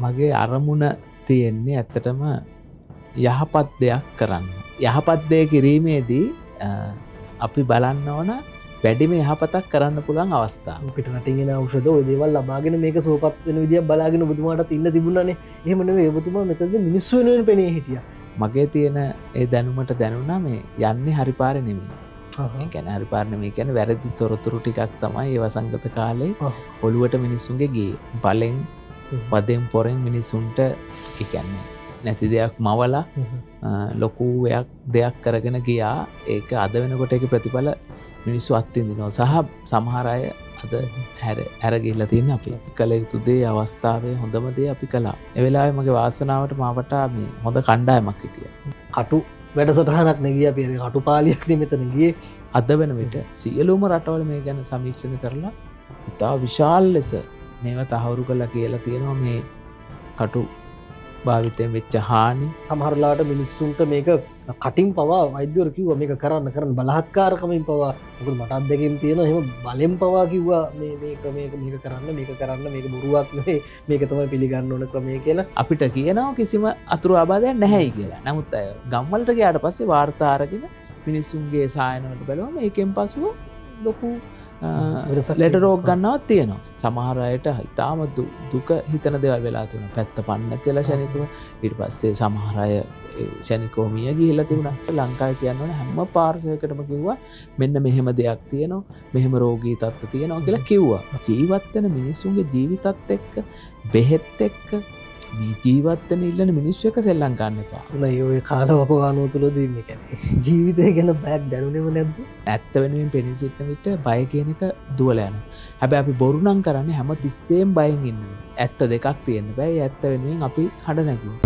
මගේ අරමුණ තියෙන්නේ ඇත්තටම යහපත් දෙයක් කරන්න. යහපත් දේ කිරීමේදී අපි බලන්න ඕන වැඩිම යහපතක් කරන්න පුළුවන් අවස්ථාව. පිට රටින් එන ඖෂධ ඔය දේවල් ලබාගෙන මේක සුවපත් වෙන විදියක් බලාගෙන ඔබතුමාටත් ඉන්න තිබුණානේ. එහෙම නෙවෙයි, ඔබතුමා මෙතනදී මිනිස්සු වෙනුවෙන් පෙනී හිටියා. මගේ තියෙන ඒ දැනුමට දැනුණා මේ යන්නේ හරි පාරේ නෙමෙයි. ඒ කියන්නේ හරි පාර නෙමෙයි කියන්නේ වැරදි තොරතුරු ටිකක් තමයි ඒ වසංගත කාලේ ඔළුවට මිනිස්සුන්ගේ ගියේ. බලෙන් වදෙන් පොරෙන් මිනිස්සුන්ට ඒ කියන්නේ නැති දෙයක් මවලා ලොකු දෙයක් කරගෙන ගියා. ඒක අද වෙනකොට ඒකේ ප්‍රතිඵල මිනිස්සු අත්විඳිනවා සහ සමහර අය අද හැර ගිහිල්ලා තියෙන අපි කළ යුතු දේ අවස්ථාවේ හොඳම දේ අපි කළා. ඒ වෙලාවේ මගේ වාසනාවට මාවට මේ හොඳ කණ්ඩායමක් හිටියා. කටු වැඩසටහනක් නේ ගියේ අපි, කටු පාලියක් නේ මෙතන ගියේ. අද වෙන විට සියලුම රටවල මේ ගැන සමීක්ෂණ කරලා ඉතා විශාල ලෙස මේවා තහවුරු කළා කියලා තියෙනවා. මේ කටු භාවිතයෙන් වෙච්ච හානි. සමහර වෙලාවට මිනිස්සුන්ට මේක කටින් පවා වෛද්‍යවරු කිව්වා මේක කරන්න කරන්න බලහත්කාරකමින් පවා. මොකද මට අත්දැකීම් තියෙනවා එහෙම බලෙන් පවා කිව්වා මේ මේක මේක මේක කරන්න මේක කරන්න මේක බොරුවක් නෙවෙයි මේක තමයි පිළිගන්න ඕන ක්‍රමය කියලා. අපිට කියනවා කිසිම අතුරු ආබාධයක් නැහැයි කියලා. නමුත් අය ගම්වලට ගියාට පස්සේ වාර්තා අරගෙන මිනිස්සුන්ගේ සායනවලට බැලුවම ඒකෙන් පසුව ලොකු ලෙඩ රෝග ගන්නවත් තියෙනවා. සමහර අයට ඉතාම දුක හිතන දේවල් වෙලා තිබුණා. පැත්ත පන්න නැති වෙලා ෂණිකව. ඊට පස්සේ සමහර අය ෂණිකව මිය ගිහිල්ලා තිබුණා. ලංකාවේ කියන්න ඕන හැම පාර්ශවයකටම කිව්වා මෙන්න මෙහෙම දෙයක් තියෙනවා, මෙහෙම රෝගී තත්ත්ව තියෙනවා කියලා කිව්වා. ජීවත් වෙන මිනිස්සුන්ගේ ජීවිතත් එක්ක බෙහෙත් එක්ක මේ ජීවත් වෙන ඉල්ලන මිනිස්සු එක්ක සෙල්ලම් ගන්න එපා. නෑ, ඔය කාලවකවානුව තුළදී මේ කියන්නේ ජීවිතය ගැන බයක් දැනුනේම නැද්ද? ඇත්ත වෙනුවෙන් පෙනී සිටින විට බය කියන එක දුවලා යනවා. හැබැයි අපි බොරු නම් කරන්නේ හැම තිස්සෙම බයෙන් ඉන්න වෙනවා. ඇත්ත දෙකක් තියෙන්න බෑ. ඒ ඇත්ත වෙනුවෙන් අපි හඬ නැගුවා.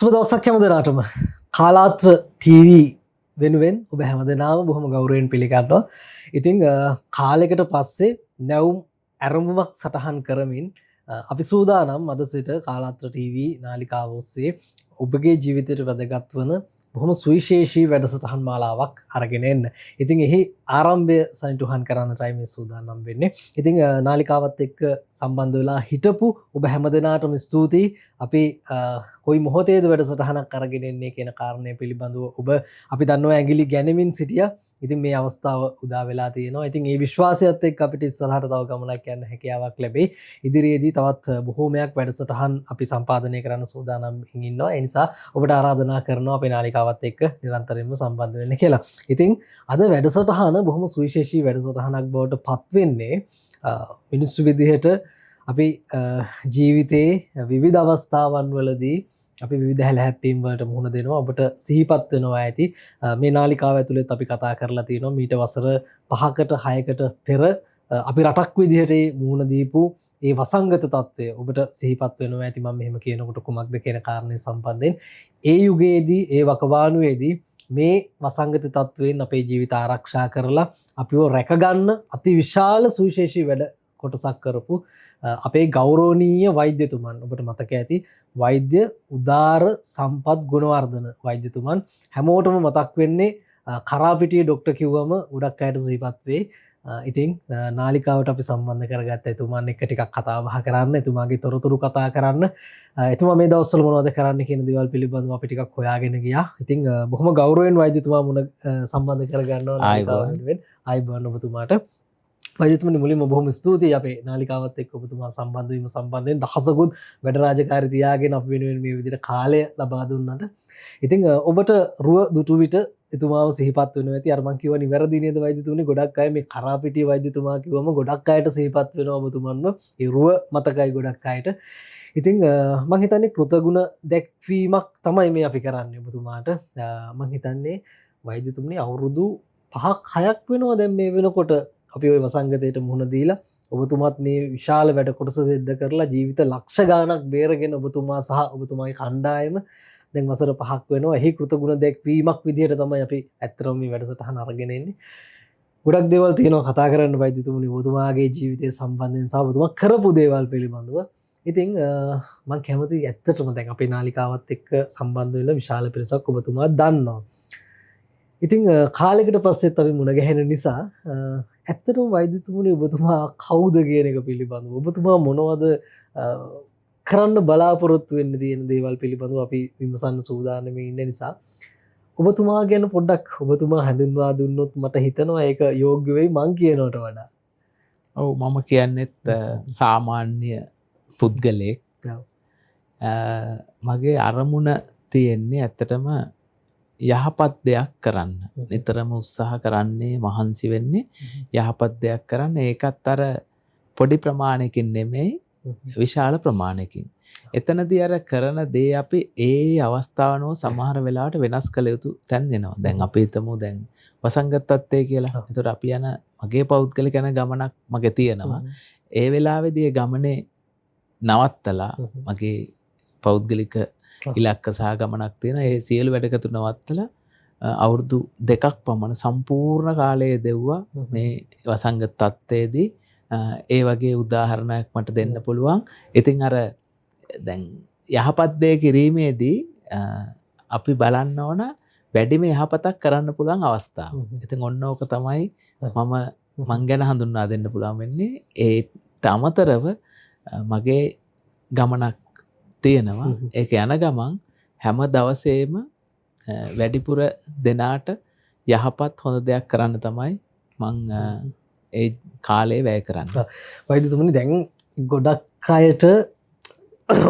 සුබ දවසක් හැම දෙනාටම. කාලාත්‍ර ටීවී වෙනුවෙන් ඔබ හැම දෙනාම බොහොම ගෞරවයෙන් පිළිගන්නවා. ඉතින් කාලයකට පස්සේ නැවුම් ඇරඹුමක් සටහන් කරමින් අපි සූදානම් අද සිට කාලාත්‍ර ටීවී නාලිකාව ඔස්සේ ඔබගේ ජීවිතයට වැදගත් වන බොහොම සුවිශේෂී වැඩසටහන් මාලාවක් අරගෙන එන්න. ඉතින් එහි ආරම්භය සනිටුහන් කරන්නටයි මේ සූදානම් වෙන්නේ. ඉතින් නාලිකාවත් එක්ක සම්බන්ධ වෙලා හිටපු ඔබ හැම දෙනාටම ස්තුතියි. අපි කොයි මොහොතේද වැඩසටහනක් අරගෙන එන්නේ කියන කාරණය පිළිබඳව ඔබ අපි දන්නවා ඇඟිලි ගැනීමෙන් සිටියා. ඉතින් මේ අවස්ථාව උදා වෙලා තියෙනවා. ඉතින් ඒ විශ්වාසයත් එක්ක අපිට ඉස්සරහට තව ගමනක් යන්න හැකියාවක් ලැබෙයි. ඉදිරියේදී තවත් බොහෝමයක් වැඩසටහන් අපි සම්පාදනය කරන්න සූදානම් ඉන්නවා. ඒ නිසා ඔබට ආරාධනා කරනවා අපේ නාලිකාවත් එක්ක නිරන්තරයෙන්ම සම්බන්ධ වෙන්න කියලා. ඉතින් අද වැඩසටහන බොහොම සුවිශේෂී වැඩසටහනක් බවට පත් වෙන්නේ මිනිස්සු විදිහට අපි ජීවිතයේ විවිධ අවස්ථාවන් වලදී අපි විවිධ හැලහැප්පීම් වලට මුහුණ දෙනවා. ඔබට සිහිපත් වෙනවා ඇති. මේ නාලිකාව ඇතුළෙත් අපි කතා කරලා තියෙනවා මීට වසර 5කට 6කට පෙර අපි රටක් විදිහට ඒ මුහුණ දීපු ඒ වසංගත තත්ත්වය ඔබට සිහිපත් වෙනවා ඇති. මම මෙහෙම කියනකොට කුමක්ද කියන කාරණේ සම්බන්ධයෙන් ඒ යුගයේදී ඒ වකවානුවේදී මේ වසංගත තත්ත්වයෙන් අපේ ජීවිත ආරක්ෂා කරලා අපිව රැකගන්න අතිවිශාල සුවිශේෂී වැඩ කොටසක් කරපු අපේ ගෞරවනීය වෛද්‍යතුමන් ඔබට මතක ඇති වෛද්‍ය උදාර සම්පත් ගුණවර්ධන වෛද්‍යතුමන් හැමෝටම මතක් වෙන්නේ කරාපිටියේ ඩොක්ටර් කිව්වම ගොඩක් අයට සිහිපත් වෙයි. ඉතින් නාලිකාවට අපි සම්බන්ධ කරගත්ත එතුමන් එක්ක ටිකක් කතා බහ කරන්න, එතුමාගේ තොරතුරු කතා කරන්න, එතුමා මේ දවස්වල මොනවද කරන්න කියන දේවල් පිළිබඳව අපි ටිකක් හොයාගෙන ගියා. ඉතින් බොහොම ගෞරවයෙන් වෛද්‍යතුමා මුණ සම්බන්ධ කරගන්නවා නාලිකාව වෙනුවෙන්. ආයුබෝවන් ඔබතුමාට. වෛද්‍යතුමනි මුලින්ම බොහොම ස්තුතියි අපේ නාලිකාවත් එක්ක ඔබතුමා සම්බන්ධ වීම සම්බන්ධයෙන් දහසකුත් වැඩ රාජකාරි තියාගෙන අපි වෙනුවෙන් මේ විදිහට කාලය ලබා දුන්නට. ඉතින් ඔබට රුව දුටු විට එතුමාව සිහිපත් වෙනවා ඇති. අර මං කිව්වා නිවැරදි නේද වෛද්‍යතුමනි? ගොඩක් අය මේ කරාපිටිය වෛද්‍යතුමා කිව්වම ගොඩක් අයට සිහිපත් වෙනවා ඔබතුමන්ව. ඒ රුව මතකයි ගොඩක් අයට. ඉතින් මං හිතන්නේ කෘතගුණ දැක්වීමක් තමයි මේ අපි කරන්නේ ඔබතුමාට. මං හිතන්නේ වෛද්‍යතුමනි අවුරුදු 5ක් 6ක් වෙනවා දැන් මේ වෙනකොට අපි ওই වසංගතයට මුහුණ දීලා. ඔබතුමාත් මේ විශාල වැඩ කොටස සිද්ධ කරලා ජීවිත ලක්ෂ ගාණක් බේරගෙන ඔබතුමා සහ ඔබතුමාගේ කණ්ඩායම දැන් වසර 5ක් වෙනවා. එහි කෘතගුණ දැක්වීමක් විදිහට තමයි අපි ඇත්තටම මේ වැඩසටහන අරගෙන එන්නේ. ගොඩක් දේවල් තියෙනවා කතා කරන්න වෛද්‍යතුමනි ඔබතුමාගේ ජීවිතය සම්බන්ධයෙන් සහ ඔබතුමා කරපු දේවල් පිළිබඳව. ඉතින් මං කැමති ඇත්තටම දැන් අපේ නාලිකාවත් එක්ක සම්බන්ධ වෙන විශාල පිරිසක් ඔබතුමා දන්නවා. ඉතින් කාලෙකට පස්සෙත් අපි මුණ ගැහෙන නිසා ඇත්තටම වෛද්‍යතුමනි ඔබතුමා කවුද කියන එක පිළිබඳව, ඔබතුමා මොනවද කරන්න බලාපොරොත්තු වෙන්න තියෙන දේවල් පිළිබඳව අපි විමසන්න සූදානම්ව ඉන්න නිසා ඔබතුමා ගැන පොඩ්ඩක් ඔබතුමා හඳුන්වා දුන්නොත් මට හිතෙනවා ඒක යෝග්‍ය වෙයි මං කියනවට වඩා. ඔව්, මම කියන්නෙත් සාමාන්‍ය පුද්ගලයෙක්. මගේ අරමුණ තියෙන්නේ ඇත්තටම යහපත් දෙයක් කරන්න. නිතරම උත්සාහ කරන්නේ, මහන්සි වෙන්නේ යහපත් දෙයක් කරන්න. ඒකත් අර පොඩි ප්‍රමාණයකින් නෙමෙයි, විශාල ප්‍රමාණයකින්. එතනදී අර කරන දේ අපි ඒ අවස්ථාව අනුව සමහර වෙලාවට වෙනස් කළ යුතු තැන් දෙනවා. දැන් අපි හිතමු දැන් වසංගත තත්ත්වය කියලා. එතකොට අපි යන මගේ පෞද්ගලික යන ගමනක් මගේ තියෙනවා. ඒ වෙලාවේදී ඒ ගමනේ නවත්තලා මගේ පෞද්ගලික ඉලක්ක සහ ගමනක් තියෙන ඒ සියලු වැඩ කටයුතු නවත්තලා අවුරුදු 2ක් පමණ සම්පූර්ණ කාලය දෙව්වා මේ වසංගත තත්ත්වයේදී. ඒ වගේ උදාහරණයක් මට දෙන්න පුළුවන්. ඉතින් අර දැන් යහපත් දේ කිරීමේදී අපි බලන්න ඕන වැඩිම යහපතක් කරන්න පුළුවන් අවස්ථාව. ඉතින් ඔන්න ඕක තමයි මම මං ගැන හඳුන්වා දෙන්න පුළුවන් වෙන්නේ. ඒට අමතරව මගේ ගමනක් තියෙනවා. ඒක යන ගමන් හැම දවසේම වැඩිපුර දෙනාට යහපත් හොඳ දෙයක් කරන්න තමයි මං ඒ කාලේ වැය කරන්නේ. වෛද්‍යතුමනි, දැන් ගොඩක් අයට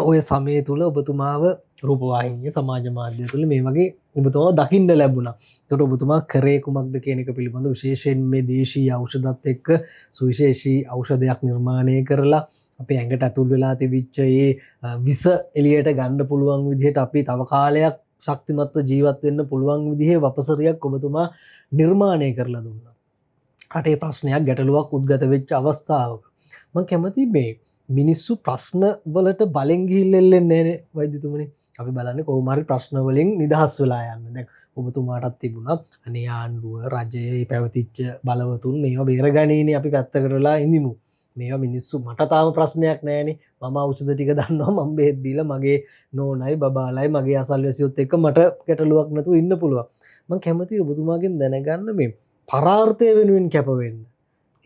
ඔය සමය තුල ඔබතුමාව රූපවාහිනිය, සමාජ මාධ්‍ය තුල මේ වගේ ඔබතුමාව දකින්න ලැබුණා. එතකොට ඔබතුමා කරේ කුමක්ද කියන එක පිළිබඳව විශේෂයෙන් මේ දේශීය ඖෂධත් එක්ක සුවිශේෂී ඖෂධයක් නිර්මාණය කරලා අපේ ඇඟට ඇතුල් වෙලා තිබිච්ච ඒ විස එළියට ගන්න පුළුවන් විදිහට අපි තව කාලයක් ශක්තිමත්ව ජීවත් වෙන්න පුළුවන් විදිහේ වපසරියක් ඔබතුමා නිර්මාණය කරලා දුන්නා. රටේ ප්‍රශ්නයක් ගැටලුවක් උද්ගත වෙච්ච අවස්ථාවක මං කැමති මේ මිනිස්සු ප්‍රශ්න වලට බලෙන් ගිහිල්ලා එල්ලෙන්නේ නෑනේ වෛද්‍යතුමනි. අපි බලන්නේ කොහොම හරි ප්‍රශ්න වලින් නිදහස් වෙලා යන්න. දැන් ඔබතුමාටත් තිබුණා අනේ ආණ්ඩුව, රජයේ පැවතිච්ච බලවතුන් මේවා බේරගනීනේ, අපි පැත්තකට වෙලා ඉඳිමු. මේවා මිනිස්සු මට තාම ප්‍රශ්නයක් නෑනේ, මම ඖෂධ ටික දන්නවා, මම බෙහෙත් බීලා මගේ නෝනයි බබාලයි මගේ අසල්වැසියොත් එක්ක මට ගැටලුවක් නැතුව ඉන්න පුළුවන්. මං කැමතියි ඔබතුමාගෙන් දැනගන්න මේ පරාර්ථය වෙනුවෙන් කැප වෙන්න.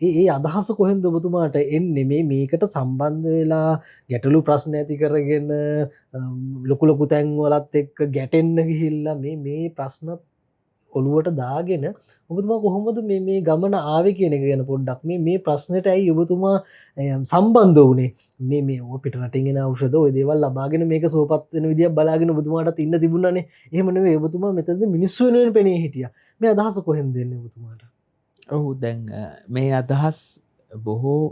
ඒ අදහස කොහෙන්ද ඔබතුමාට එන්නේ? මේකට සම්බන්ධ වෙලා ගැටලු ප්‍රශ්න ඇති කරගෙන ලොකු ලොකු තැන්වලත් එක්ක ගැටෙන්න ගිහිල්ලා මේ ප්‍රශ්නත් ඔළුවට දාගෙන ඔබතුමා කොහොමද මේ ගමන ආවේ කියන එක ගැන පොඩ්ඩක් මේ ප්‍රශ්නෙට ඇයි ඔබතුමා සම්බන්ධ වුණේ? මේ ඔය පිට රටින් එන ඖෂධ ඔය දේවල් ලබාගෙන මේක සුවපත් වෙන විදියක් බලාගෙන ඔබතුමාටත් ඉන්න තිබුණානේ. එහෙම නෙවෙයි, ඔබතුමා මෙතනදී මිනිස්සු වෙනුවෙන් පෙනී හිටියා. මේ අදහස කොහෙන්ද එන්නේ ඔබතුමාට? ඔව්, දැන් මේ අදහස් බොහෝ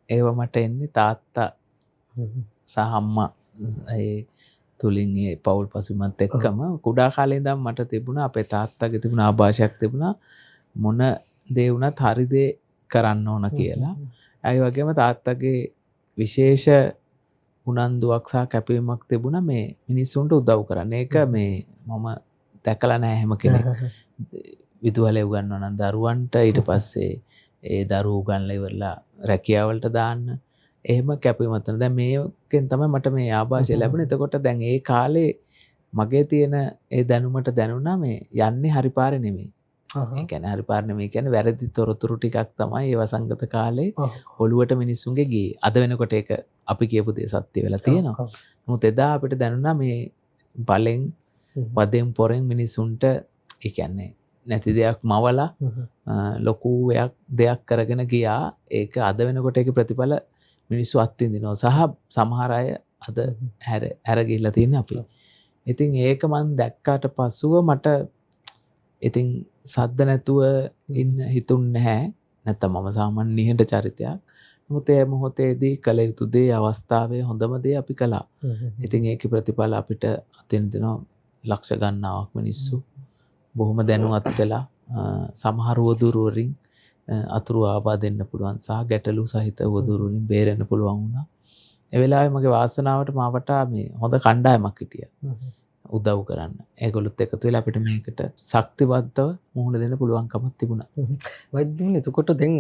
ඒවා මට එන්නේ තාත්තා සහ අම්මා ඒ තුලින් ඒ පවුල් පසුබිමත් එක්කම. කුඩා කාලේ ඉඳන් මට තිබුණා අපේ තාත්තගේ තිබුණ ආభాෂයක් තිබුණා මොන දේ වුණත් හරි දේ කරන්න ඕන කියලා. ඒ වගේම තාත්තගේ විශේෂ උනන්දුවක් සහ කැපවීමක් තිබුණා මේ මිනිස්සුන්ට උදව් කරන්න. ඒක මේ මම දැකලා නෑ හැම කෙනෙක්. විදුහලේ උගන්වනවා නම් දරුවන්ට, ඊට පස්සේ ඒ දරුවෝ උගන්ලා ඉවරලා රැකියාවලට දාන්න. එහෙම කැපවීමක් තියෙනවා. දැන් මේකෙන් තමයි මට මේ ආభాෂය ලැබුණේ. එතකොට දැන් ඒ කාලේ මගේ තියෙන ඒ දැනුමට දැනුණා මේ යන්නේ හරි පාරේ නෙමෙයි. ඒ කියන්නේ හරි පාර නෙමෙයි කියන්නේ වැරදි තොරතුරු ටිකක් තමයි ඒ වසංගත කාලේ ඔළුවට මිනිස්සුන්ගේ ගියේ. අද වෙනකොට ඒක අපි කියපු දේ සත්‍ය වෙලා තියෙනවා. නමුත් එදා අපිට දැනුණා මේ බලෙන් වදෙන් පොරෙන් මිනිස්සුන්ට ඒ කියන්නේ නැති දෙයක් මවලා ලොකු දෙයක් කරගෙන ගියා. ඒක අද වෙනකොට ඒකේ ප්‍රතිඵල මිනිස්සු අත්විඳිනවා සහ සමහර අය අද හැර ගිහිල්ලා තියෙන්නේ අපි. ඉතින් ඒක මං දැක්කාට පසුව මට ඉතින් සද්ද නැතුව ඉන්න හිතුන්නේ නැහැ. නැත්තම් මම සාමාන්‍ය නිහඬ චරිතයක්. නමුත් ඒ මොහොතේදී කළ යුතු දේ අවස්ථාවේ හොඳම දේ අපි කළා. ඉතින් ඒකේ ප්‍රතිඵල අපිට අතින් දෙනවා ලක්ෂ ගණනාවක් මිනිස්සු බොහොම දැනුවත් වෙලා සමහර දුරවරින් අතුරු ආබාධ දෙන්න පුළුවන් සහ ගැටලු සහිත උවදුරු වලින් බේරෙන්න පුළුවන් වුණා. ඒ වෙලාවේ මගේ වාසනාවට මා වටා මේ හොඳ කණ්ඩායමක් හිටියා උදව් කරන්න. ඒගොල්ලොත් එකතු වෙලා අපිට මේකට ශක්තිවන්තව මුහුණ දෙන්න පුළුවන්කමක් තිබුණා. වෛද්‍යතුමනි, එතකොට දැන්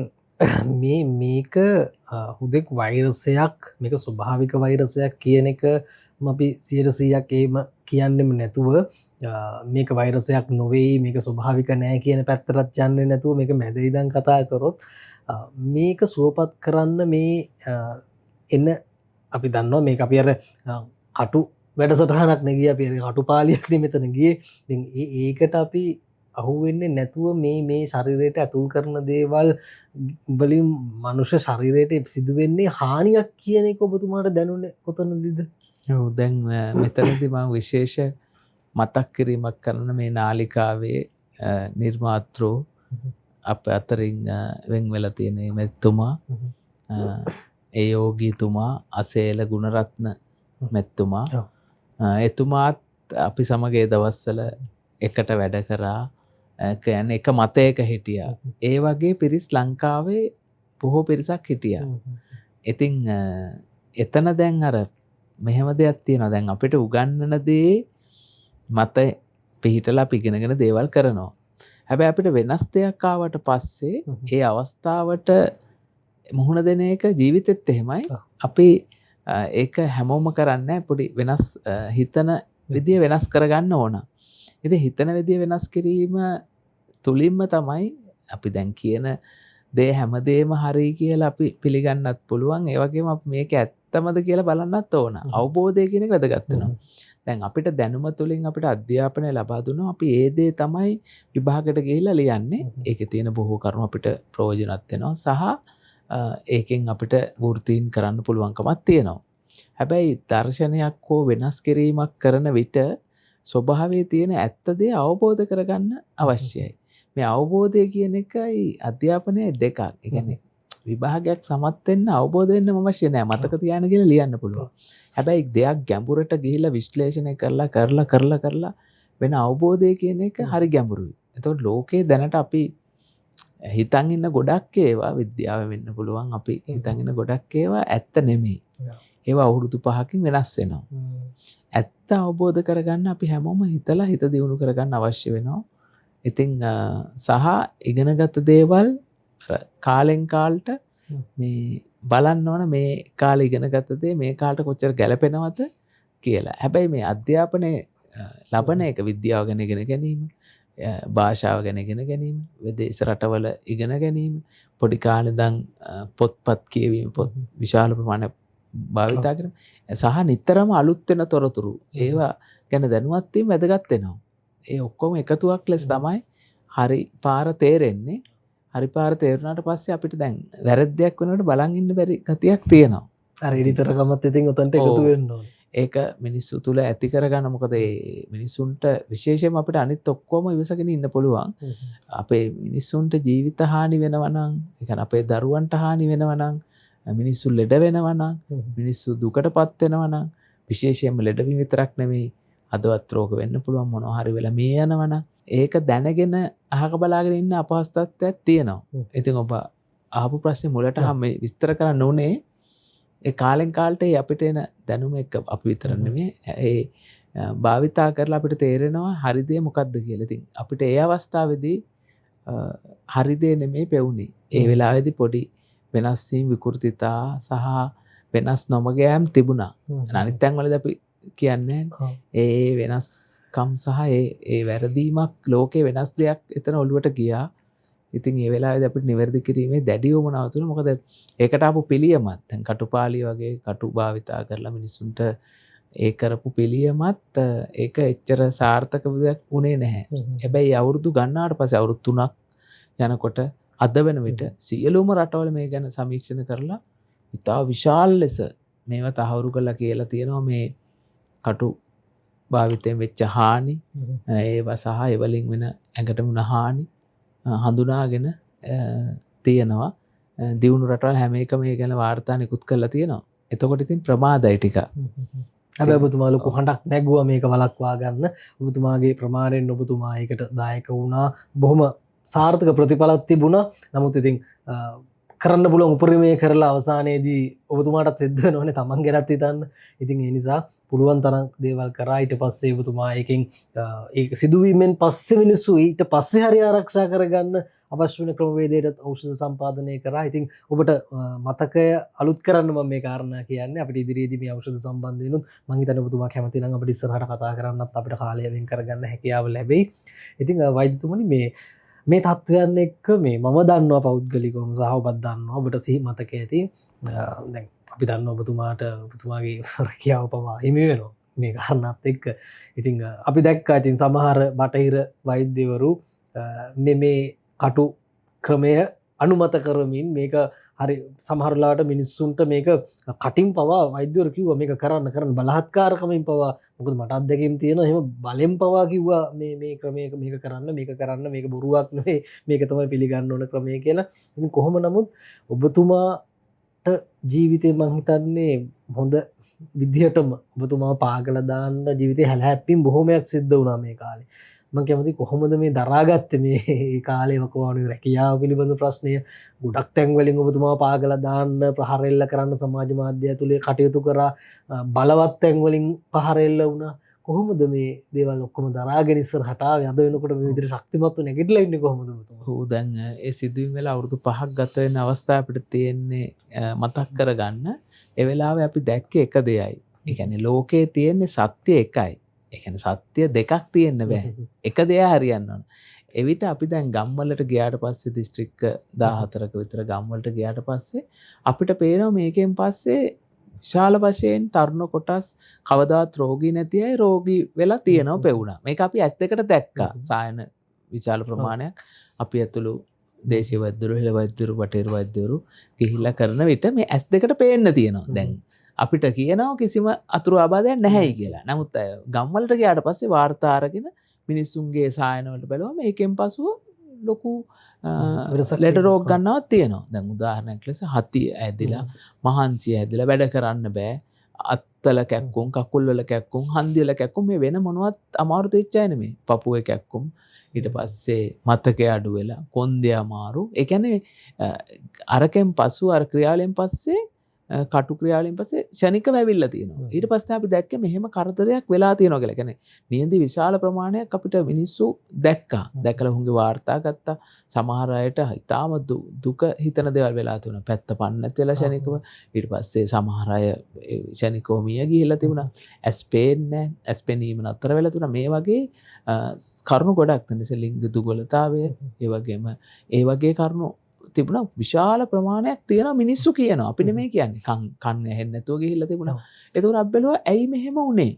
මේක හුදෙක් වෛරසයක්, මේක ස්වභාවික වෛරසයක් කියන එක අපි 100%ක් එහෙම කියන්නෙම නැතුව, මේක වෛරසයක් නොවේයි, මේක ස්වභාවික නෑ කියන පැත්තටත් යන්නේ නැතුව මේක මැද ඉඳන් කතා කරොත්, මේක සුවපත් කරන්න මේ එන අපි දන්නවා මේක අපි අර කටු වැඩසටහනක් නේ ගියේ, අපි අර කටු පාලියක් නේ මෙතන ගියේ. ඉතින් ඒකට අපි අහුවෙන්නේ නැතුව මේ ශරීරයට ඇතුල් කරන දේවල් වලින් මනුෂ්‍ය ශරීරයට සිදුවෙන්නේ හානියක් කියන එක ඔබතුමාට දැනුනේ කොතනදීද? ඔව්, දැන් මෙතනදී මම විශේෂ මතක් කිරීමක් කරන මේ නාලිකාවේ නිර්මාතෘ අප අතරින් වෙන් වෙලා තියෙන මේ මැතිතුමා, ඒ යෝගීතුමා අසේල ගුණරත්න මැතිතුමා. එතුමාත් අපි සමග ඒ දවස්වල එකට වැඩ කරා. කියන්නේ එක මතයක හිටියා. ඒ වගේ පිරිස් ලංකාවේ බොහෝ පිරිසක් හිටියා. ඉතින් එතන දැන් අර මෙහෙම දෙයක් තියෙනවා. දැන් අපිට උගන්වන දේ මත පිහිටලා අපි ඉගෙනගෙන දේවල් කරනවා. හැබැයි අපිට වෙනස් දෙයක් ආවට පස්සේ ඒ අවස්ථාවට මුහුණ දෙන එක ජීවිතෙත් එහෙමයි. අපි ඒක හැමෝම කරන්නේ පොඩි වෙනස් හිතන විදිය වෙනස් කරගන්න ඕන. ඉතින් හිතන විදිය වෙනස් කිරීම තුලින්ම තමයි අපි දැන් කියන දේ හැමදේම හරි කියලා අපි පිළිගන්නත් පුළුවන්. ඒ වගේම අපි මේක ඇත්තමද කියලා බලන්නත් ඕන. අවබෝධය කියන එක වැදගත් වෙනවා. දැන් අපිට දැනුම තුලින් අපිට අධ්‍යාපනය ලබා දුන්නා. අපි ඒ දේ තමයි විභාගයට ගිහිල්ලා ලියන්නේ. ඒකේ තියෙන බොහෝ කරුණු අපිට ප්‍රයෝජනවත් වෙනවා සහ ඒකෙන් අපිට වෘත්තීන් කරන්න පුළුවන්කමක් තියෙනවා. හැබැයි දර්ශනයක් හෝ වෙනස් කිරීමක් කරන විට ස්වභාවයේ තියෙන ඇත්ත දේ අවබෝධ කරගන්න අවශ්‍යයි. මේ අවබෝධය කියන එකයි අධ්‍යාපනයයි දෙකක්. ඒ කියන්නේ විභාගයක් සමත් වෙන්න අවබෝධ වෙන්නම අවශ්‍ය නෑ. මතක තියාගෙන කියලා ලියන්න පුළුවන්. හැබැයි දෙයක් ගැඹුරට ගිහිල්ලා විශ්ලේෂණය කරලා කරලා කරලා කරලා වෙන අවබෝධය කියන එක හරි ගැඹුරුයි. එතකොට ලෝකේ දැනට අපි හිතන් ඉන්න ගොඩක් ඒවා විද්‍යාව වෙන්න පුළුවන්. අපි හිතන් ඉන්න ගොඩක් ඒවා ඇත්ත නෙමෙයි. ඒවා අවුරුදු 5කින් වෙනස් වෙනවා. ඇත්ත අවබෝධ කරගන්න අපි හැමෝම හිතලා හිත දියුණු කරගන්න අවශ්‍ය වෙනවා. ඉතින් සහ ඉගෙනගත දේවල් අර කාලෙන් කාලට මේ බලන්න ඕන මේ කාලේ ඉගෙනගත දේ මේ කාලට කොච්චර ගැලපෙනවද කියලා. හැබැයි මේ අධ්‍යාපනය ලබන එක විද්‍යාව ගැන ඉගෙන ගැනීම, භාෂාව ගැන ඉගෙන ගැනීම, විදේශ රටවල ඉගෙන ගැනීම, පොඩි කාලේ ඉඳන් පොත්පත් කියවීම, පොත් විශාල ප්‍රමාණයක් භාවිතා කිරීම සහ නිතරම අලුත් වෙන තොරතුරු ඒවා ගැන දැනුවත් වීම වැදගත් වෙනවා. ඒ ඔක්කොම එකතුවක් ලෙස තමයි හරි පාර තේරෙන්නේ. හරි පාර තේරුණාට පස්සේ අපිට දැන් වැරද්දයක් වෙනකොට බලන් ඉන්න බැරි ගතියක් තියෙනවා. අර එඩිතරකමත් ඉතින් ඔතනට එකතු වෙන්න ඕනේ. ඒක මිනිස්සු තුල ඇති කරගන්න. මොකද ඒ මිනිස්සුන්ට විශේෂයෙන්ම අපිට අනිත් ඔක්කොම ඉවසගෙන ඉන්න පුළුවන්. අපේ මිනිස්සුන්ට ජීවිත හානි වෙනවා නම්, ඒ කියන්නේ අපේ දරුවන්ට හානි වෙනවා නම්, මිනිස්සු ලෙඩ වෙනවා නම්, මිනිස්සු දුකටපත් වෙනවා නම්, විශේෂයෙන්ම ලෙඩවීම විතරක් නෙමෙයි හදවත් රෝග වෙන්න පුළුවන්, මොනවා හරි වෙලා මේ යනවා නම්, ඒක දැනගෙන අහක බලාගෙන ඉන්න අපහසු තත්ත්වයක් තියෙනවා. ඉතින් ඔබ අහපු ප්‍රශ්නේ මුලට මේ විස්තර කරන්න ඕනේ. ඒ කාලෙන් කාලට ඒ අපිට එන දැනුම එක්ක අපි විතර නෙමෙයි, ඒ භාවිතා කරලා අපිට තේරෙනවා හරි දේ මොකද්ද කියලා. ඉතින් අපිට ඒ අවස්ථාවේදී හරි දේ නෙමෙයි පෙවුනේ. ඒ වෙලාවේදී පොඩි වෙනස් වීම්, විකෘතිතා සහ වෙනස් නොමග යෑම් තිබුණා. අනිත් තැන්වලදී අපි කියන්නේ ඒ වෙනස්කම් සහ ඒ වැරදීමක් ලෝකේ වෙනස් දෙයක් එතන ඔළුවට ගියා. ඉතින් ඒ වෙලාවේදී අපිට නිවැරදි කිරීමේ දැඩි උවමනාව තුන. මොකද ඒකට ආපු පිළියමත් දැන් කටුපාලිය වගේ කටු භාවිතා කරලා මිනිස්සුන්ට ඒ කරපු පිළියමත් ඒක එච්චර සාර්ථක දෙයක් වුණේ නැහැ. හැබැයි අවුරුදු ගණනාවට පස්සේ අවුරුදු 3ක් යනකොට අද වෙන විට සියලුම රටවල මේ ගැන සමීක්ෂණ කරලා ඉතා විශාල ලෙස මේවා තහවුරු කරලා කියලා තියෙනවා. මේ කටු භාවිතයෙන් වෙච්ච හානි, ඒවා සහ ඒ වලින් වෙන ඇඟට වුණ හානි හඳුනාගෙන තියෙනවා. දියුණු රටවල් හැම එකම මේ ගැන වාර්තා නිකුත් කරලා තියෙනවා. එතකොට ඉතින් ප්‍රමාදයි ටිකක්. හැබැයි ඔබතුමා ලොකු හඬක් නැගුවා මේක වළක්වා ගන්න. ඔබතුමාගේ ප්‍රමාණයෙන් ඔබතුමා ඒකට දායක වුණා. බොහොම සාර්ථක ප්‍රතිඵලත් තිබුණා. නමුත් ඉතින් කරන්න පුළුවන් උපරිමය කරලා අවසානයේදී ඔබතුමාටත් සිද්ධ වෙනවනේ තමන් ගැනත් හිතන්න. ඉතින් ඒ නිසා පුළුවන් තරම් දේවල් කරා. ඊට පස්සේ ඔබතුමා ඒකෙන් ඒක සිදුවීමෙන් පස්සේ මිනිස්සු ඊට පස්සේ හරි ආරක්ෂා කරගන්න අවශ්‍ය වෙන ක්‍රමවේදයටත් ඖෂධ සම්පාදනය කරා. ඉතින් ඔබට මතකය අලුත් කරන්න මම මේ කාරණා කියන්නේ. අපිට ඉදිරියේදී මේ ඖෂධ සම්බන්ධ වෙනුත් මං හිතන්නේ ඔබතුමා කැමති නම් අපිට ඉස්සරහට කතා කරන්නත් අපිට කාලය වෙන් කරගන්න හැකියාව ලැබෙයි. ඉතින් වෛද්‍යතුමනි, මේ තත්ත්වයන් එක්ක මේ මම දන්නවා පෞද්ගලිකවම සහ ඔබත් දන්නවා, ඔබට සිහි මතක ඇති. දැන් අපි දන්නවා ඔබතුමාට ඔබතුමාගේ රැකියාව පවා හිමි වෙනවා මේ කාරණාත් එක්ක. ඉතින් අපි දැක්කා ඉතින් සමහර බටහිර වෛද්‍යවරු මේ කටු ක්‍රමය අනුමත කරමින් මේක හරි සමහර වෙලාවට මිනිස්සුන්ට මේක කටින් පවා වෛද්‍යවරු කිව්වා මේක කරන්න කරන්න බලහත්කාරකමින් පවා. මොකද මට අත්දැකීම් තියෙනවා එහෙම බලෙන් පවා කිව්වා මේ ක්‍රමයක මේක කරන්න මේක කරන්න මේක බොරුවක් නෙවෙයි මේක තමයි පිළිගන්න ඕන ක්‍රමය කියලා. ඉතින් කොහොම නමුත් ඔබතුමාට ජීවිතේ මං හිතන්නේ හොඳ විදිහටම ඔබතුමාව පාගලා දාන්න ජීවිතේ හැලහැප්පීම් බොහොමයක් සිද්ධ වුණා මේ කාලේ. මං කැමති කොහොමද මේ දරාගත්තේ මේ ඒ කාලේ වකවානුවේ රැකියාව පිළිබඳ ප්‍රශ්නය ගොඩක් තැන් වලින් ඔබතුමාව පාගලා දාන්න ප්‍රහාර එල්ල කරන්න සමාජ මාධ්‍ය ඇතුලේ කටයුතු කරා, බලවත් තැන් වලින් ප්‍රහාර එල්ල වුණා. කොහොමද මේ දේවල් ඔක්කොම දරාගෙන ඉස්සරහට ආවේ? අද වෙනකොට මේ විදිහට ශක්තිමත්ව නැගිටලා ඉන්නේ කොහොමද ඔබතුමා? ඔව්, දැන් ඒ සිදුවීම් වෙලා අවුරුදු 5ක් ගත වෙන අවස්ථාව අපිට තියෙන්නේ මතක් කරගන්න. ඒ වෙලාවේ අපි දැක්කේ එක දෙයයි. ඒ කියන්නේ ලෝකේ තියෙන්නේ සත්‍ය එකයි. ඒ කියන්නේ සත්‍ය දෙකක් තියෙන්න බෑ. එක දෙයක් හරියන්න ඕන. එවිට අපි දැන් ගම්වලට ගියාට පස්සේ දිස්ත්‍රික්ක 14ක විතර ගම්වලට ගියාට පස්සේ අපිට පේනවා මේකෙන් පස්සේ විශාල වශයෙන් තරුණ කොටස් කවදාත් රෝගී නැති අය රෝගී වෙලා තියෙනවා පෙවුණා. මේක අපි ඇස් දෙකට දැක්කා. සායන විශාල ප්‍රමාණයක් අපි ඇතුළු දේශීය වෛද්‍යවරු, හෙළ වෛද්‍යවරු, බටහිර වෛද්‍යවරු ගිහිල්ලා කරන විට මේ ඇස් දෙකට පේන්න තියෙනවා. දැන් අපිට කියනවා කිසිම අතුරු ආබාධයක් නැහැයි කියලා. නමුත් අය ගම්වලට ගියාට පස්සේ වාර්තා අරගෙන මිනිස්සුන්ගේ සායන වලට බැලුවම ඒකෙන් පසුව ලොකු ලෙඩ රෝග ගන්නවත් තියෙනවා. දැන් උදාහරණයක් ලෙස හතිය ඇදිලා, මහන්සිය ඇදිලා වැඩ කරන්න බෑ. අත්තල කැක්කුම්, කකුල් වල කැක්කුම්, හන්දි වල කැක්කුම්, මේ වෙන මොනවත් අමාරු දෙයක් නෙමෙයි. පපුවේ කැක්කුම්, ඊට පස්සේ මතකය අඩු වෙලා, කොන්දේ අමාරු. ඒ කියන්නේ අරකෙන් පසු අර ක්‍රියාවලියෙන් පස්සේ කටු ක්‍රියාවලින් පස්සේ ක්ෂණිකව ඇවිල්ලා තියෙනවා. ඊට පස්සේ අපි දැක්කේ මෙහෙම කරදරයක් වෙලා තියෙනවා කියලා. ඒ කියන්නේ නියඳි විශාල ප්‍රමාණයක් අපිට මිනිස්සු දැක්කා. දැකලා උන්ගේ වාර්තා ගත්තා. සමහර අයට ඉතාම දුක හිතන දේවල් වෙලා තිබුණා. පැත්ත පන්න නැති වෙලා ක්ෂණිකව. ඊට පස්සේ සමහර අය ක්ෂණිකව මිය ගිහිල්ලා තිබුණා. ඇස් පේන්නේ නැහැ. ඇස් පෙනීම නතර වෙලා තිබුණා. මේ වගේ කරුණු ගොඩක් තියෙනවා. ලිංග දුර්වලතාවය, ඒ වගේම ඒ වගේ කරුණු තිබුණා. විශාල ප්‍රමාණයක් තියෙනවා මිනිස්සු කියනවා. අපි නෙමෙයි කියන්නේ. කන් ඇහෙන්නේ නැතුව ගිහිල්ලා තිබුණා. එතකොට අපි බැලුවා ඇයි මෙහෙම වුනේ?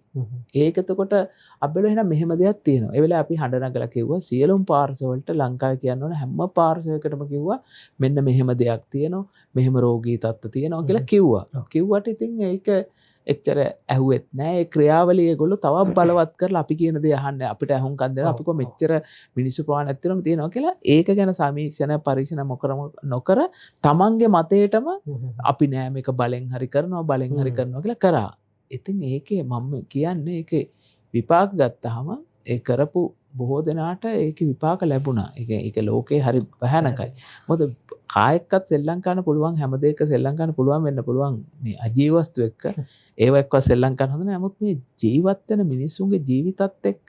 ඒක එතකොට අපි බැලුවා එහෙනම් මෙහෙම දෙයක් තියෙනවා. ඒ වෙලාවේ අපි හඬ නගලා කිව්වා සියලුම පාර්ශවවලට ලංකාවේ කියන්න ඕන හැම පාර්ශවයකටම කිව්වා මෙන්න මෙහෙම දෙයක් තියෙනවා. මෙහෙම රෝගී තත්ත්ව තියෙනවා කියලා කිව්වා. කිව්වට ඉතින් ඒක එච්චර ඇහුවෙත් නෑ. ඒ ක්‍රියාවලිය ඒගොල්ලෝ තවත් බලවත් කරලා අපි කියන දේ අහන්නේ. අපිට ඇහුම්කන් දෙනවා. අපි කිව්වා මෙච්චර මිනිස්සු ප්‍රමාණයක් තියෙනවා තියෙනවා කියලා. ඒක ගැන සමීක්ෂණ පරීක්ෂණ නොකර තමන්ගේ මතයටම අපි නෑ මේක බලෙන් හරි කරනවා, බලෙන් හරි කරනවා කියලා කරා. ඉතින් ඒකේ මම කියන්නේ ඒකේ විපාක ගත්තාම ඒ කරපු බොහෝ දෙනාට ඒකේ විපාක ලැබුණා. ඒක ලෝකේ හරි භයානකයි. මොකද කායෙක්වත් සෙල්ලම් කරන්න පුළුවන් හැම දෙයක සෙල්ලම් කරන්න පුළුවන් වෙන්න පුළුවන් මේ අජීව වස්තු එක්ක. ඒව එක්කවත් සෙල්ලම් කරන්න හොඳ නෑ. නමුත් මේ ජීවත් වෙන මිනිස්සුන්ගේ ජීවිතත් එක්ක,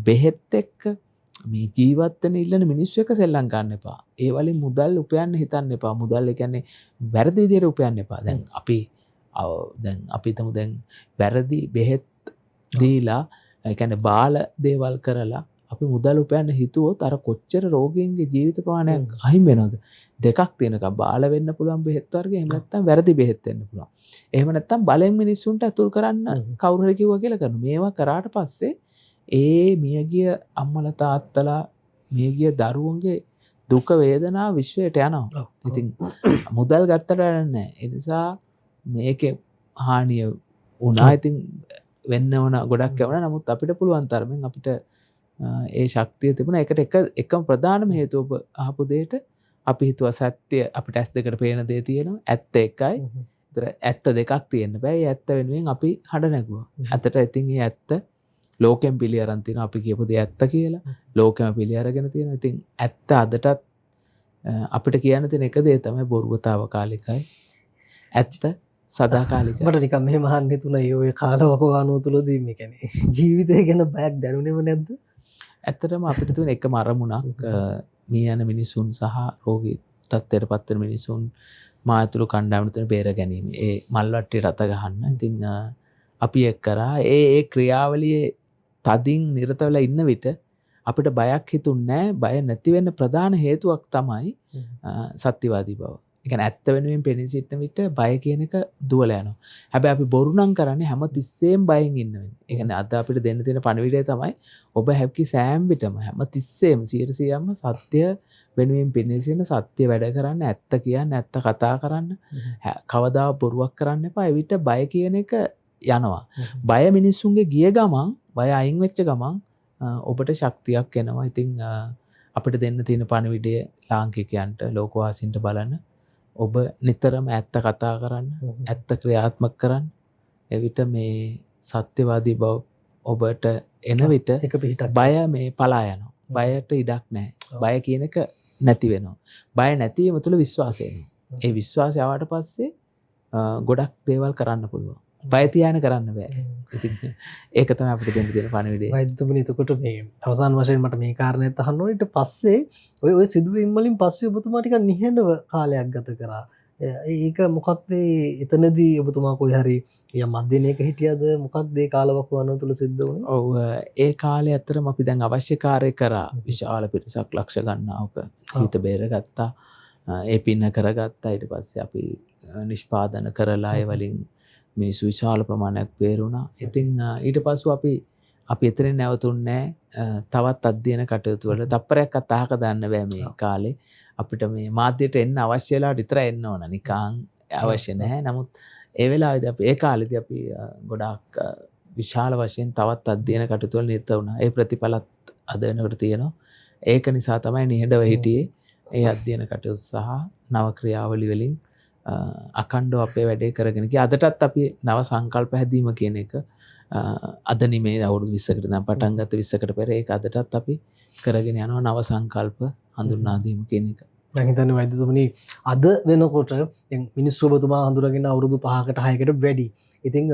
බෙහෙත් එක්ක, මේ ජීවත් වෙන ඉල්ලන මිනිස්සු එක්ක සෙල්ලම් කරන්න එපා. ඒ වලින් මුදල් උපයන්න හිතන්න එපා. මුදල් ඒ කියන්නේ වැරදි විදියට උපයන්න එපා. දැන් අපි හිතමු දැන් වැරදි බෙහෙත් දීලා, ඒ කියන්නේ බාල දේවල් කරලා අපි මුදල් උපයන්න හිතුවොත් අර කොච්චර රෝගීන්ගේ ජීවිත ප්‍රමාණයක් අහිමි වෙනවද? දෙකක් තියෙනකම් බාල වෙන්න පුළුවන් බෙහෙත් වර්ග, එහෙම නැත්නම් වැරදි බෙහෙත් වෙන්න පුළුවන්. එහෙම නැත්නම් බලෙන් මිනිස්සුන්ට ඇතුල් කරන්න කවුරු හරි කිව්වා කියලා කරනවා. මේවා කරාට පස්සේ ඒ මියගිය අම්මලා තාත්තලා මියගිය දරුවන්ගේ දුක වේදනාව විශ්වයට යනවා. ඉතින් මුදල් ගත්තට වැඩක් නැහැ. ඒ නිසා මේකේ හානිය වුණා. ඉතින් වෙන්න ඕන ගොඩක් ඇවුණා. නමුත් අපිට පුළුවන් තරමින් අපිට ඒ ශක්තිය තිබුණා. ඒකට එකම ප්‍රධානම හේතුව ඔබ අහපු දෙයට අපි හිතුවා සත්‍ය අපිට ඇස් දෙකට පේන දේ තියෙනවා. ඇත්ත එකයි. ඒතර ඇත්ත දෙකක් තියෙන්න බෑ. ඒ ඇත්ත වෙනුවෙන් අපි හඬ නැගුවා. ඇත්තට ඉතින් ඒ ඇත්ත ලෝකෙන් පිළි අරන් තියෙනවා අපි කියපු දේ ඇත්ත කියලා. ලෝකෙම පිළි අරගෙන තියෙනවා. ඉතින් ඇත්ත අදටත් අපිට කියන්න තියෙන එක දේ තමයි බොරුව තාවකාලිකයි, ඇත්ත සදාකාලිකයි. මට නිකන් මෙහෙම අහන්න හිතුණා, ඒ ඔය කාලවකවානුව තුලදී මේ කියන්නේ ජීවිතය ගැන බයක් දැනුනේම නැද්ද? ඇත්තටම අපිට තියෙන එකම අරමුණක් මේ යන මිනිසුන් සහ රෝගී තත්ත්වයට පත් වෙන මිනිසුන් මා ඇතුළු කණ්ඩායමට තියෙන බේර ගැනීම. ඒ මල් වට්ටියට අත ගහන්න. ඉතින් අපි එක් කරා ඒ ඒ ක්‍රියාවලියේ තදින් නිරත වෙලා ඉන්න විට අපිට බයක් හිතුන්නේ නෑ. බය නැති වෙන්න ප්‍රධාන හේතුවක් තමයි සත්‍යවාදී බව. ඒ කියන්නේ ඇත්ත වෙනුවෙන් පෙනී සිටින විට බය කියන එක දුවලා යනවා. හැබැයි අපි බොරු නම් කරන්නේ හැම තිස්සෙම බයෙන් ඉන්න වෙන්නේ. ඒ කියන්නේ අද අපිට දෙන්න තියෙන පණිවිඩය තමයි ඔබ හැකි සෑම විටම හැම තිස්සෙම 100%ක්ම සත්‍ය වෙනුවෙන් පෙනී සිටින, සත්‍ය වැඩ කරන්න, ඇත්ත කියන්න, ඇත්ත කතා කරන්න, කවදා බොරුවක් කරන්න එපා. ඒ විට බය කියන එක යනවා. බය මිනිස්සුන්ගේ ගිය ගමන්, බය අයින් වෙච්ච ගමන් ඔබට ශක්තියක් එනවා. ඉතින් අපිට දෙන්න තියෙන පණිවිඩය ලාංකිකයන්ට, ලෝකවාසීන්ට බලන්න, ඔබ නිතරම ඇත්ත කතා කරන්න, ඇත්ත ක්‍රියාත්මක කරන්න. එවිට මේ සත්‍යවාදී බව ඔබට එන විට එක පිහිටක්. බය මේ පලා යනවා. බයට ඉඩක් නැහැ. බය කියන එක නැති වෙනවා. බය නැතිවීම තුළ විශ්වාසය එනවා. ඒ විශ්වාසය ආවට පස්සේ ගොඩක් දේවල් කරන්න පුළුවන්. බය තියාගෙන කරන්න බෑ. ඉතින් ඒක තමයි අපිට දෙන්න තියෙන පණිවිඩය. වෛද්‍යතුමනි, එතකොට මේ අවසාන වශයෙන් මට මේ කාරණේත් අහන්න ඕනේ. ඊට පස්සේ ඔය සිදුවීම් වලින් පස්සේ ඔබතුමා ටිකක් නිහඬව කාලයක් ගත කරා. ඒක මොකක්ද එතනදී ඔබතුමා කොයි හරි යම් අධ්‍යයනයක හිටියද? මොකක්ද ඒ කාලවකවානුව තුළ සිද්ධ වුණේ? ඔව්, ඒ කාලේ ඇත්තටම අපි දැන් අවශ්‍ය කාර්ය කරා. විශාල පිරිසක් ලක්ෂ ගණනාවක ජීවිත බේරගත්තා. ඒ පින කරගත්තා. ඊට පස්සේ අපි නිෂ්පාදන කරලා ඒ වලින් මිනිස්සු විශාල ප්‍රමාණයක් බේරුණා. ඉතින් ඊට පස්සෙ අපි එතනින් නැවතුන්නේ නෑ. තවත් අධ්‍යයන කටයුතු වල තප්පරයක්වත් අහක දාන්න බෑ මේ කාලේ. අපිට මේ මාධ්‍යයට එන්න අවශ්‍ය වෙලාවට විතරයි එන්න ඕන. නිකන් අවශ්‍ය නැහැ. නමුත් ඒ වෙලාවේදී අපි ඒ කාලේදී අපි ගොඩාක් විශාල වශයෙන් තවත් අධ්‍යයන කටයුතු වල නිරත වුණා. ඒ ප්‍රතිඵලත් අද වෙනකොට තියෙනවා. ඒක නිසා තමයි නිහඬව හිටියේ. ඒ අධ්‍යයන කටයුතු සහ නව ක්‍රියාවලි වලින් අඛණ්ඩව අපේ වැඩේ කරගෙන ගියා. අදටත් අපි නව සංකල්ප හැදීම කියන එක අද නෙමෙයි, අවුරුදු 20කට දැන් පටන් ගත්ත 20කට පෙර ඒක අදටත් අපි කරගෙන යනවා නව සංකල්ප හඳුන්වා දීම කියන එක. මං හිතන්නේ වෛද්‍යතුමනි අද වෙනකොට දැන් මිනිස්සු ඔබතුමා හඳුනාගෙන අවුරුදු 5කට 6කට වැඩි. ඉතින්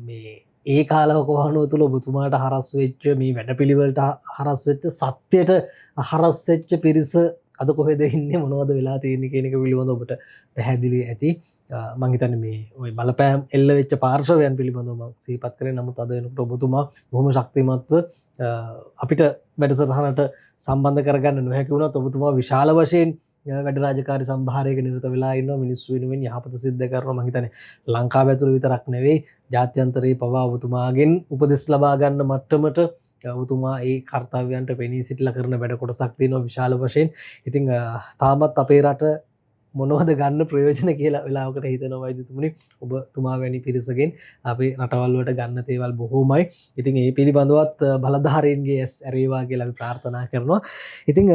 මේ ඒ කාලවකවානුව තුළ ඔබතුමාට හරස් වෙච්ච මේ වැඩපිළිවෙලට හරස් වෙච්ච සත්‍යයට හරස් වෙච්ච පිරිස අද කොහෙද ඉන්නේ, මොනවද වෙලා තියෙන්නේ කියන එක පිළිබඳව ඔබට පැහැදිලි ඇති. මං හිතන්නේ මේ ওই බලපෑම් එල්ල වෙච්ච පාර්ශවයන් පිළිබඳව මං සිහිපත් කරේ. නමුත් අද වෙනකොට ඔබතුමා බොහොම ශක්තිමත්ව අපිට වැඩසටහනට සම්බන්ධ කරගන්න නොහැකි වුණත් ඔබතුමා විශාල වශයෙන් වැඩ රාජකාරි සම්භාරයක නිරත වෙලා ඉන්නවා. මිනිස්සු වෙනුවෙන් යහපත සිද්ධ කරනවා. මං හිතන්නේ ලංකාව ඇතුළේ විතරක් නෙවෙයි, ජාත්‍යන්තරයේ පවා ඔබතුමාගෙන් උපදෙස් ලබා ගන්න මට්ටමට ඔබතුමා ඒ කර්තව්‍යයන්ට පෙනී සිටලා කරන වැඩ කොටසක් තියෙනවා විශාල වශයෙන්. ඉතින් තාමත් අපේ රට මොනවද ගන්න ප්‍රයෝජන කියලා වෙලාවකට හිතනවා වෛද්‍යතුමනි. ඔබතුමා වැනි පිරිසගෙන් අපේ රටවල් වලට ගන්න දේවල් බොහෝමයි. ඉතින් ඒ පිළිබඳවත් බලධාරීන්ගේ ඇස් ඇරේවා කියලා අපි ප්‍රාර්ථනා කරනවා. ඉතින්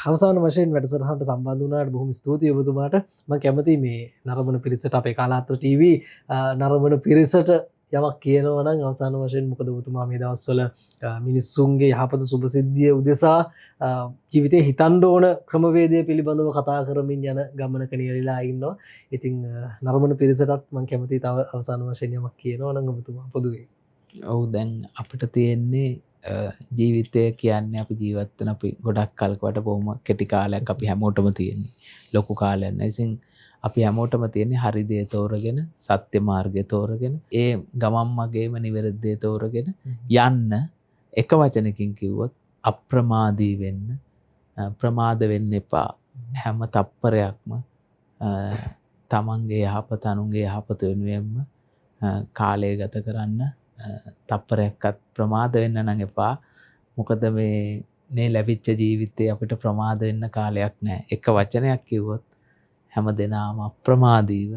අවසාන වශයෙන් වැඩසටහනට සම්බන්ධ වුණාට බොහොම ස්තුතියි ඔබතුමාට. මම කැමතියි මේ නරඹන පිරිසට, අපේ කාලාත්‍ර ටීවී නරඹන පිරිසට යමක් කියනවා නම් අවසාන වශයෙන්, මොකද ඔබතුමා මේ දවස්වල මිනිස්සුන්ගේ යහපත සුභසිද්ධිය උදෙසා ජීවිතේ හිතන්න ඕන ක්‍රමවේදය පිළිබඳව කතා කරමින් යන ගමනක නියැලලා ඉන්නවා. ඉතින් නරඹන පිරිසටත් මං කැමතියි තව අවසාන වශයෙන් යමක් කියනවා නම් ඔබතුමා පොදුවේ. ඔව්, දැන් අපිට තියෙන්නේ ජීවිතය කියන්නේ අපි ජීවත් වෙන අපි ගොඩක් කල්කට බොහොම කෙටි කාලයක් අපි හැමෝටම තියෙන්නේ. ලොකු කාලයක් නෑ. ඉතින් අපි හැමෝටම තියෙන්නේ හරි දේ තෝරගෙන, සත්‍ය මාර්ගය තෝරගෙන, ඒ ගමන් මගේම නිවැරදි දේ තෝරගෙන යන්න. එක වචනකින් කිව්වොත් අප්‍රමාදී වෙන්න, ප්‍රමාද වෙන්න එපා. හැම තප්පරයක්ම තමන්ගේ යහපත අනුන්ගේ යහපත වෙනුවෙන්ම කාලය ගත කරන්න. තප්පරයක්වත් ප්‍රමාද වෙන්න නම් එපා. මොකද මේ ලැබිච්ච ජීවිතේ අපිට ප්‍රමාද වෙන්න කාලයක් නෑ. එක වචනයක් කිව්වොත් හැම දෙනාම අප්‍රමාදීව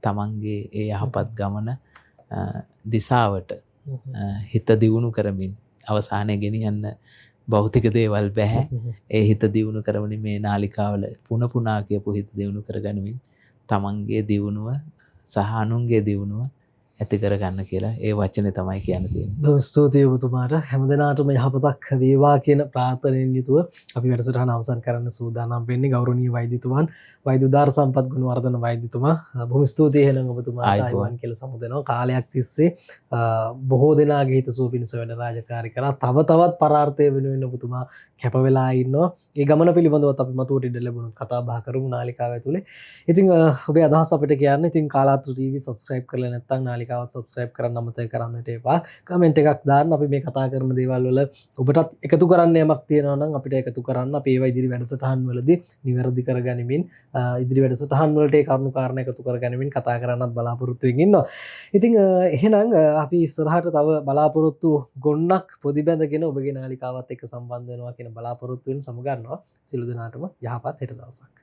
තමන්ගේ ඒ යහපත් ගමන දිසාවට හිත දියුණු කරමින් අවසානයේ ගෙනියන්න භෞතික දේවල් බැහැ. ඒ හිත දියුණු කරමින් මේ නාලිකාවල පුන පුනා කියපු හිත දියුණු කරගනිමින් තමන්ගේ දියුණුව සහ අනුන්ගේ දියුණුව ඇති කරගන්න කියලා ඒ වචනේ තමයි කියන්න තියෙන්නේ. බොහොම ස්තුතියි ඔබතුමාට. හැම දිනාටම යහපතක් වේවා කියන ප්‍රාර්ථනාවෙන් යුතුව අපි වැඩසටහන අවසන් කරන්න සූදානම් වෙන්නේ. ගෞරවනීය වෛද්‍යතුමන්, වෛද්‍ය උදාර සම්පත් ගුණවර්ධන වෛද්‍යතුමා, බොහොම ස්තුතියි එහෙනම් ඔබතුමාට. ආයුබෝවන් කියලා සමුදෙනවා. කාලයක් තිස්සේ බොහෝ දෙනාගේ හිතසුව පිණිස වැඩ රාජකාරි කරා. තව තවත් පරාර්ථය වෙනුවෙන් ඔබතුමා කැප වෙලා ඉන්නවා. ඒ ගමන පිළිබඳවත් අපි මතුවට ඉඩ ලැබුණොත් කතා බහ කරමු නාලිකාව ඇතුලේ. ඉතින් ඔබේ අදහස් අපිට කියන්න. ඉතින් කාලාත්‍ර ටීවී සබ්ස්ක්‍රයිබ් කරලා නැත්නම් නාලිකාවත් සබ්ස්ක්‍රයිබ් කරන්න අමතක කරන්නට එපා. කමෙන්ට් එකක් දාන්න. අපි මේ කතා කරන දේවල් වල ඔබටත් එකතු කරන්න යමක් තියෙනවා නම් අපිට එකතු කරන්න. අපි ඒවා ඉදිරි වැඩසටහන් වලදී නිවැරදි කරගනිමින්, ඉදිරි වැඩසටහන් වලට ඒ කරුණු කාරණා එකතු කරගනිමින් කතා කරන්නත් බලාපොරොත්තු වෙමින් ඉන්නවා. ඉතින් එහෙනම් අපි ඉස්සරහට තව බලාපොරොත්තු ගොන්නක් පොදි බැඳගෙන ඔබගේ නාලිකාවත් එක්ක සම්බන්ධ වෙනවා කියන බලාපොරොත්තු වෙන සමුගන්නවා. සියලු දෙනාටම යහපත් හෙට දවසක්.